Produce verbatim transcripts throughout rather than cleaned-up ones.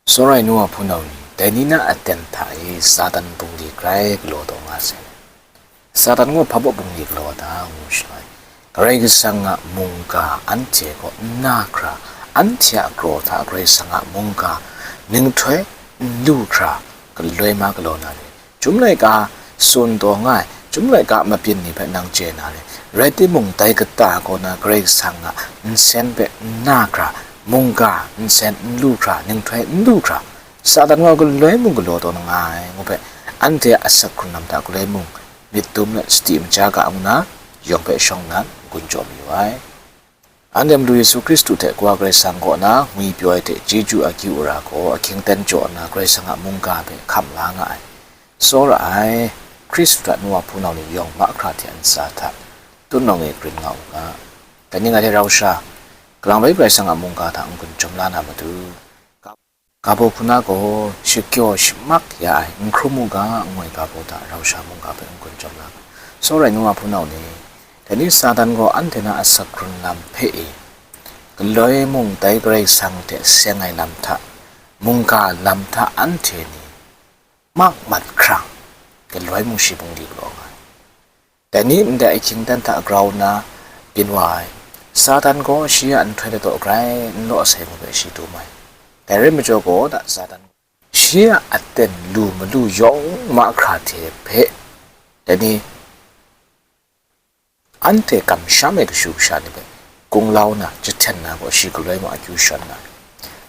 Sawrai nu a hpunau ni, dai ni na aten hta e Satan bungli grai galaw taw nga sai. Satan gaw hpa baw bungli galaw ta ngu shaloi, Karai Kasang a mungga anhte kaw n na hkra, anhte a kraw hta Karai Kasang a mungga ninghtoi n lu hkra, galoi ma galaw na ni, Chyum laika tsun taw nga ai, Chyum laika mabyin ni hpe nang chye na re, rai timung, dai kata kaw na Karai Kasang a nsen hpe n na hkra, mungga nsen n lu hkra, ninghtoi n lu hkra, Satan gaw galoi mung galaw taw na nga ai, ngu hpe, anhte a asak hkrun lam hta galoi mung myit dum let sadi maja ga ngu na, yawng hpe shawng nnan n-gun jaw mayu ai. Anhte Madu Yesu Hkristu hte Kawa Karai Kasang kaw na ngwi pyaw ai hte chyeju akyu ara gaw ahkying ten jaw nna Karai Kasang a mungga hpe hkam la nga ai. Tsawra ai, Hkristu hta nu wa hpunau ni yawng mahkra hte a ntsa hta tutnawng e grin nga u ga. Dai ni ngai hte rau sha, kalang bai Karai Kasang a mungga hta n-gun chyawm la na matu, ga baw hku na gaw shakyaw shamak ya ai, n hkrum u ga, n ngoi ga baw hta rau sha mungga hpe n-gun chyawm la ga. Tsawra ai nu wa hpunau ni, dai ni Satan gaw anhte na asak hkrun lam hpe e, galoi mung dai Karai Kasang hte seng ai lam hta, mungga lam hta anhte ni mak mat hkrang, galoi mung shi bungli galaw nga ai. Dai ni ndai ahkying ten hta grau nna byin wa ai. Satan gaw shi a nhtoi ladaw grai n law sai ngu hpe shi dum ai. Dai rai majaw gaw, da Satan gaw shi a aten lu malu yawng mahkra hte hpe, dai ni anhte kamsham ai kashu kasha ni hpe kunglau na, jahten na gaw shi galoi mung akyu shawn nga ai.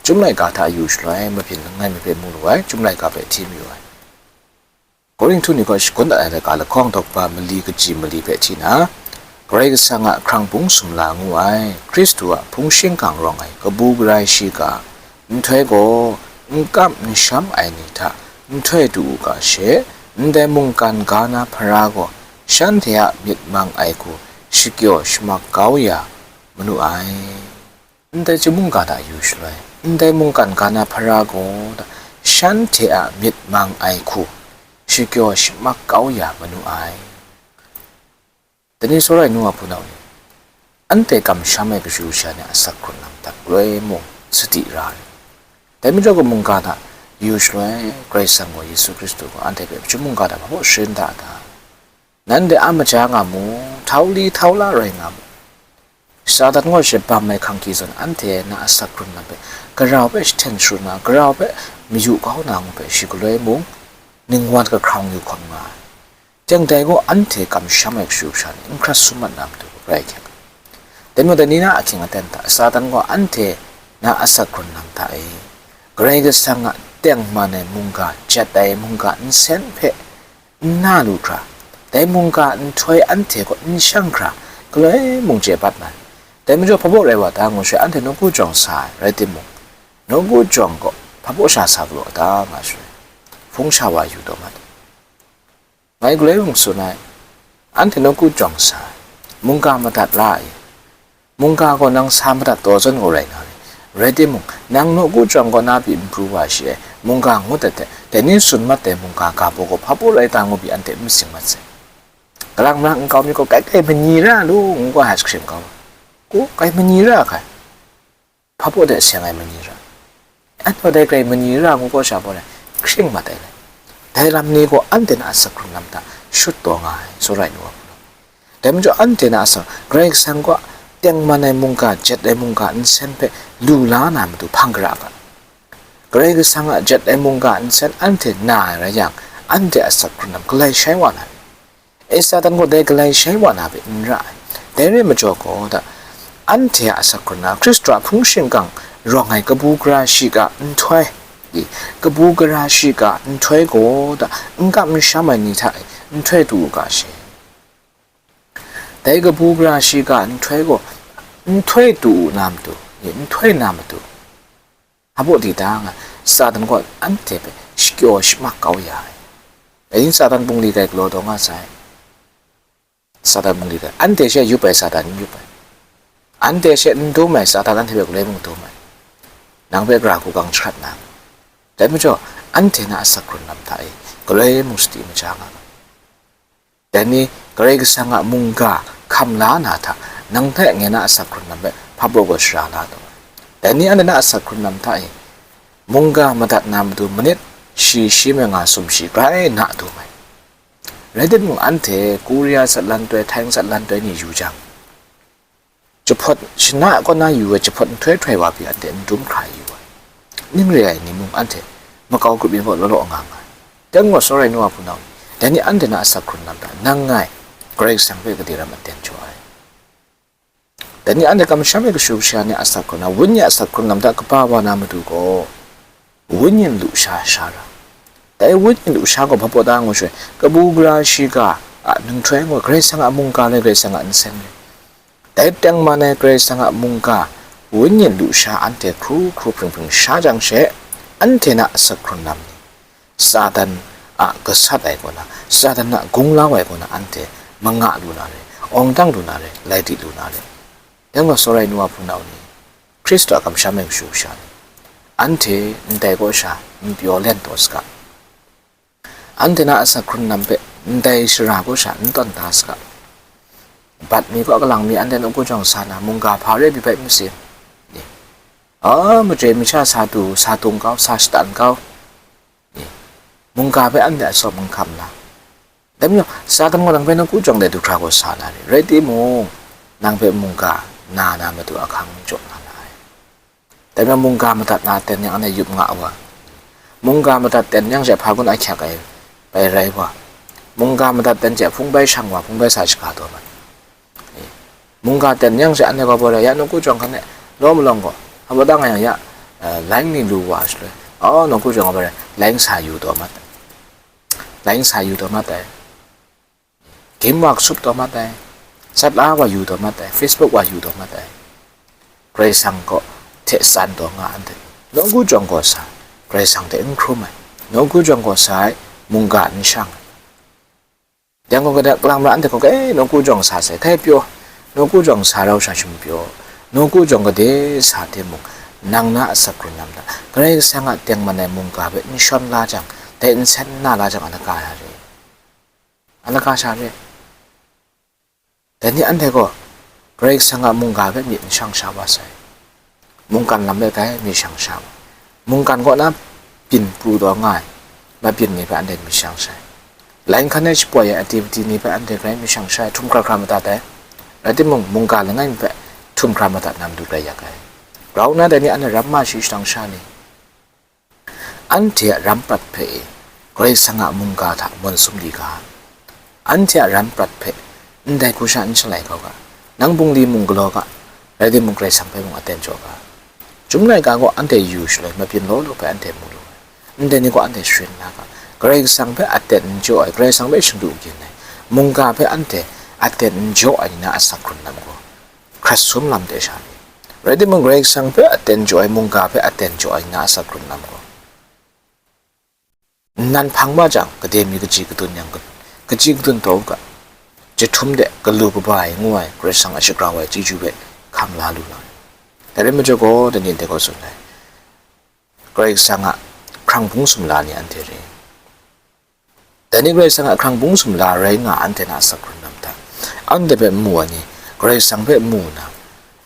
Chyum laika hta yu shaloi, mabyin langai mi hpe mu lu ai, Chyum laika hpe hti mayu ai. Korinhtu ni kaw shagun dat ai laika lahkawng daw kaba mali kaji mali hpe hti na, Karai Kasang a hkrang bung sumla ngu ai, Hkristu a hpung shingkang rawng ai kabu gara shiga nhtoi gaw n kam n sham ai ni hta nhtoi du u ga she, ndai mungkan ga na hpara gaw shanhte a myit mang ai hku shakyaw shamak kau ya manu ai. Ndai chyum mungga hta yu shaloi, ndai mungkan ga na hpara gaw shanhte a myit mang ai hku shakyaw shamak kau ya manu ai. Dai ni tsawra ai nu wa hpunau ni, anhte kamsham ai kashu kasha ni a asak hkrun lam hta galoi mung sadi ra ai. Dai majaw gaw mungga hta yu shaloi, Karai Kasang gaw Yesu Hkristu gaw anhte hpe chyum mungga hta hpa baw sharin da ta? Nanhte a maja nga mu, htau li htau la rai nga mu. Satan gaw shi bam ai hkang hki zawn, anhte na asak hkrun lam hpe, garau hpe jahten sharu na, garau hpe mayu kau na ngu hpe shi galoi mung ningwan kahkrang yu hkawm nga ai. Teng dai gaw anhte kamsham ai kashu kasha ni n hkrat sum mat na matu rai hkyen. Dai majaw dai ni na ahkying aten hta, Satan gaw anhte na asak hkrun lam hta e, Karai Kasang a tengman ai mungga, jat ai mungga nsen hpe n na lu hkra, dai mungga nhtoi anhte kaw n shang hkra, galoi mung chye bat na ai. Dai majaw hpa baw rai wa ta ngu shaloi, anhte nawku jawng sa ai rai timung, nawku jawng gaw hpa baw sha sa galaw ta nga shaloi, hpung sha wa yu taw mat ai. Ngai galoi mung tsun ai, anhte nawku jawng sa ai, mungga madat la ai, mungga gaw nang sa madat taw zawn gaw rai nga ai. Rai timung, nang nawku jawng kaw na pyi n pru wa shi ai, mungga ngut ai hte, dai ni tsun mat ai mungga ga baw gaw hpa baw rai ta ngu pyi anhte n matsing mat sai. Kalang mara nkau mi gaw kai kai manyi ra lu, ngu ga ai jahkring kau ai. Gaw kai manyi ra hkai. Hpa baw de seng ai manyi ra. Anhte dai grai manyi ra ngu gaw sha baw ai, hkring mat ai le. Dai lam ni gaw anhte na asak hkrun lam hta shut taw nga ai, tsawra ai nu wa hpunau. Dai majaw anhte na asak, Karai Kasang gaw tengman ai mungga, jat ai mungga nsen hpe lu la na matu hpang gara ga. Karai Kasang a jat ai mungga nsen anhte na ai rai yang, anhte asak hkrun lam galai shai wa na ai. E, Satan gaw dai galai shai wa na hpe n ra ai. Dai rai majaw gaw da, anhte a asak hkrun lam, Hkristu a hpung shingkang rawng ai kabu gara shiga nhtoi, i, kabu gara shiga nhtoi gaw da, n kam n sham ai ni hta e nhtoi du u ga she. Dai kabu gara shiga nhtoi gaw nhtoi du u na matu, i, nhtoi na matu, hpa baw di ta nga, Satan gaw anhte hpe shakyaw shamak kau ya ai. Dai ni Satan bungli grai galaw taw nga sai. Satan bungli grai, anhte she yup ai Satan n yup ai. Anhte she n dum ai Satan anhte hpe galoi mung dum ai. Nang hpe gara hku gang jahkrat na. Dai majaw, anhte na asak hkrun lam hta e, galoi mung sadi maja nga ga. Dai ni Karai Kasang a mungga hkam la na hta, nang hte ngai na asak hkrun lam hpe hpa baw gaw shara la taw ai. Dai ni anhte na asak hkrun lam hta e, mungga madat na matu manit shi shi me nga sumshi grai na du mai. Rai timung, anhte Korea zatlan toi, Thai zatlan toi ni yu jang, jahpawt shana kaw na yu ai jahpawt nhtoi htoi wa pyi anhte n dum hkra yu ai. Ning re ai ni mung anhte makau grup yin gaw law law nga nga ai. Dai gaw, sawrai nu a hpunau ni, dai ni anhte na asak hkrun lam hta nang ngai Karai Kasang hpe gade ram aten jaw ai. Dai ni anhte kamsham ai kashu kasha ni asak hkrun lam, wenyi asak hkrun lam hta kaba wa na matu gaw, wenyi lusha sha ra. Dai wenyi lusha gaw hpa pawt da ngu shaloi, kabu gara shiga a ninghtoi gaw Karai Kasang a mungga le, Karai Kasang a nsen le. Dai tengman ai Karai Kasang a mungga wenyi lusha anhte hkru hkru hpring hpring sha jang she, anhte na asak hkrun lam ni, Satan a gasat ai kaw na, Satan a gunglau ai kaw na anhte manga lu na re, awng dang lu na re, lai di lu na re. Dai gaw, sawrai nu a hpunau ni, Hkristu a kamsham ai kashu kasha ni, anhte ndai kaw sha n pyaw len taw saga. Anhte na asak hkrun lam hpe ndai shara kaw sha n tawn da saga. Bat mi kaw kalang mi anhte nawku jawng sa na mungga hpa re ai pyi bai n masin. Ni, a, machoi masha sa du, sa dung kau, sa shatan kau. Ni, mungga hpe anhte a sawm n hkam na. Dai majaw, Satan gaw nang hpe nawku jawng de du hkra gaw sa na re. Rai timung, nang hpe mungga na na matu ahkang jaw nga na ai. Dai majaw, mungga madat na aten yang anhte yup nga wa. Mungga madat ten yang she hpa gun ahkyak ai bai rai wa. Mungga madat ten she hpung bai shang wa, hpung bai sa shaga taw mat. Mungga ten yang she anhte gaw bawra ya, nawku jawng hkan e law malawng gaw, hpa dang yang ya, eh, laing ni lu wa shaloi, aw, nawku jawng gaw bawra laing sa yu taw mat ai. Laing sa yu taw mat ai. Game wa kasup taw mat ai. Sat la wa yu taw mat ai. Facebook wa yu taw mat ai. Karai Kasang kaw hte san taw nga anhte, nawku jawng gaw sa, Karai Kasang hte n hkrum ai. Nawku jawng gaw sa ai, mungga n shang ai. Yang gaw, kadak kalang ma anhte gaw, "E, nawku jawng sa sai, hkai pyaw, nawku jawng sa rau sha shim pyaw, nawku jawng gade sa timung, nang na asak hkrun lam hta, Karai Kasang a tengman ai mungga hpe n shawn la jang, dai n sen n na la jang, a laka sha re, a laka sha re." Dai ni anhte gaw, Karai Kasang a mungga hpe myit n shang sha wa sai. Mungkan lam e grai mi shang sha wa. Mungkan kaw na byin pru taw nga ai mabyin ni hpe anhte mi shang sha ai. Lain hkan e shapoi ai activity ni hpe anhte grai mi shang sha ai, htum hkra hkra madat ai. Rai timung, mungga langai mi hpe htum hkra madat na matu grai yak ai. Grau nna dai ni anhte ram ma shi shadang sha ni? Anhte a ram prat hpe e, Karai Kasang a mungga hta mawn sum li ga. Anhte a ram prat hpe ndai hku sha n shalai kau ga, nang bungli mung galaw ga, rai timung Karai Kasang hpe mung aten jaw ga. Chyum laika gaw anhte yu shaloi mabyin law law hpe anhte mu lu ai. Ndai ni gaw anhte sharin la ga, Karai Kasang hpe aten n jaw ai, Karai Kasang hpe shingdu gyin ai, mungga hpe anhte aten n jaw ai ni na asak hkrun lam gaw, hkrat sum lam de sha ni? Rai timung, Karai Kasang hpe aten jaw ai, mungga hpe aten jaw ai ni na asak hkrun lam gaw, nnan hpang wa jang, gade mi kaji kadun yang, ka-, kaji kadun taw u ga, jahtum de galu kaba ai ngu ai Karai Kasang a shagrau ai chyeju hpe hkam la lu na. Dai rai majaw gaw, dai ni ndai gaw tsun ai, Karai Kasang a hkrang bung sumla ni anhte re. Dai ni Karai Kasang a hkrang bung sumla rai nga anhte na asak hkrun lam hta, anhte hpe n mu ai ni, Karai Kasang hpe n mu nna,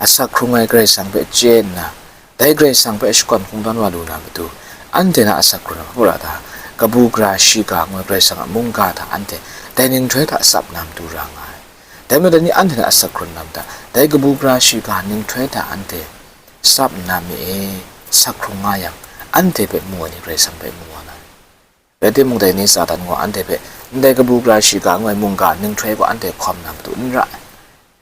asak hkrung ai Karai Kasang hpe chye nna, dai Karai Kasang hpe shakawn kungdawn wa lu na matu, anhte na asak hkrun lam hpura hta, kabu gara shiga ngu ai Karai Kasang a mungga hta anhte dai ninghtoi hta tsap nna matu ra nga ai. Dai majaw dai ni anhte na asak hkrun lam hta, dai kabu gara shiga ninghtoi hta anhte tsap nna mi e, asak hkrung nga yang, anhte hpe n mu ai ni Karai Kasang hpe n mu wa na. Rai timung, dai ni Satan gaw anhte hpe ndai kabu gara shiga ngu ai mungga ninghtoi gaw anhte hkawm na matu n ra ai.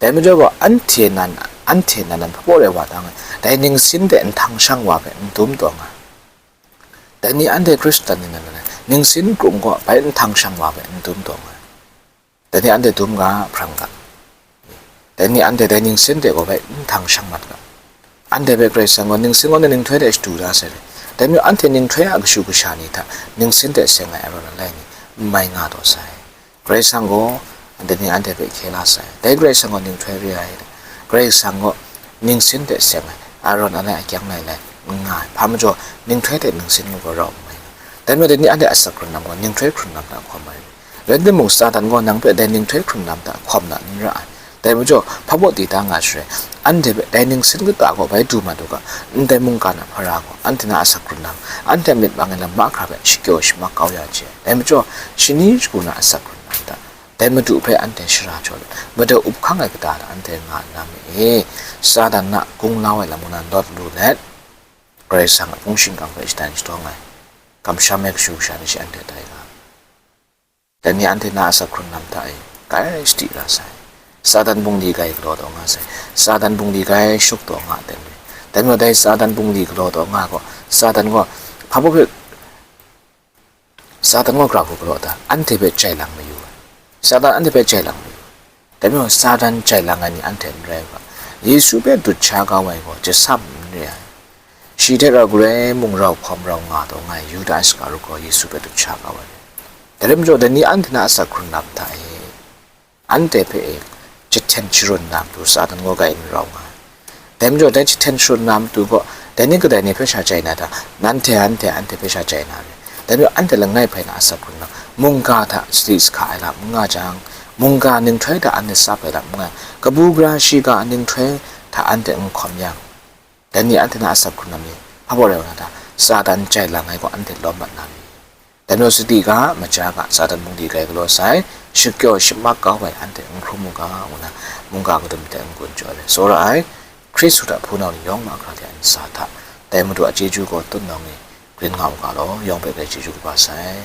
Dai majaw gaw, anhte nan, anhte nan nan hpaw rai wa dang ai, dai ningsin de nhtang shang wa hpe n dum taw nga. Dai ni anhte Hkristan ni nan nan, ningsin krum gaw bai nhtang shang wa hpe n dum taw nga. Dai ni anhte dum ga, hprang ga. Dai ni anhte dai ningsin de gaw bai nhtang shang mat ga. Anhte hpe Karai Kasang gaw ningsin gaw na ninghtoi de shadu da sai re. Dai majaw anhte ninghtoi a kashu kasha ni hta ningsin de seng ai arawn alai ni n mai nga taw sai. Karai Kasang gaw dai ni anhte hpe hkye la sai. Dai Karai Kasang gaw ninghtoi re ai. Karai Kasang gaw ningsin de seng ai, arawn alai akyang lai lai n nga ai. Hpa majaw, ninghtoi de ningsin ngu gaw rau n mai nga. Dai majaw, dai ni anhte asak hkrun lam gaw ninghtoi hkrun lam hta hkawm ai. Rai timung, Satan gaw nang hpe dai ninghtoi hkrun lam hta hkawm na n ra ai. Dai majaw, hpa baw di da nga shaloi, anhte hpe dai ningsin kata gaw bai du mat u ga, ndai mungga na hpara gaw, anhte na asak hkrun lam, anhte a myit mang ai lam mahkra hpe shakyaw shamak kau ya ai hte. Dai majaw, shani shagu na asak hkrun lam hta, dai Madu hpe anhte shara jaw let, Madu up hkang ai kata hta anhte nga nna mi e. Satan na gunglau ai lam mung na lawt lu let, Karai Kasang a hpung shingkang hpe shadan shahtawng ai, kamsham ai kashu kasha ni shi anhte tai nga. Dai ni anhte na asak hkrun lam hta e, kai sadi ra sai. Satan bungli grai galaw taw nga sai. Satan bungli grai shuk taw nga ten re. Dai majaw dai Satan bungli galaw taw nga gaw, Satan gaw, hpa baw hpe, Satan gaw gra hku galaw ta, anhte hpe jai lang mayu ai. Satan anhte hpe jai lang mayu ai. Dai majaw Satan jai lang ai ni anhte n rai u ga, Yesu hpe dut sha kau ai gaw jasam n re ai. Shi hte rau grai mung rau hkawm rau nga taw nga ai Yuda Iskariot gaw Yesu hpe dut sha kau ai. Dai rai majaw, dai ni anhte na asak hkrun lam hta e, anhte hpe e jahten sharun na matu Satan gaw kai n rau nga ai. Dai majaw, dai jahten sharun na matu gaw, dai ni kadai ni hpe sha jai na ta? Nanhte anhte, anhte hpe sha jai na re. Dai majaw, anhte langai hpai na asak hkrun lam, mungga hta sadi sahka ai lam n nga jang, mungga ninghtoi hta anhte tsap ai lam n nga, kabu gara shiga a ninghtoi hta anhte n hkawm yang, dai ni anhte na asak hkrun lam ni hpa baw rai wa na ta? Satan jai lang ai gaw anhte lawm mat na mi? Dai majaw sadi ga, maja ga, Satan bungli grai galaw sai, shakyaw shamak kau ai anhte n hkrum u ga, ngu na mungga kadum hte n-gun jaw ai, tsawra ai, Hkristu hta hpunau ni yawng mahkra hte a ntsa hta, dai Madu a chyeju gaw tutnawng ni grin nga u ga law, yawng hpe grai chyeju kaba sai.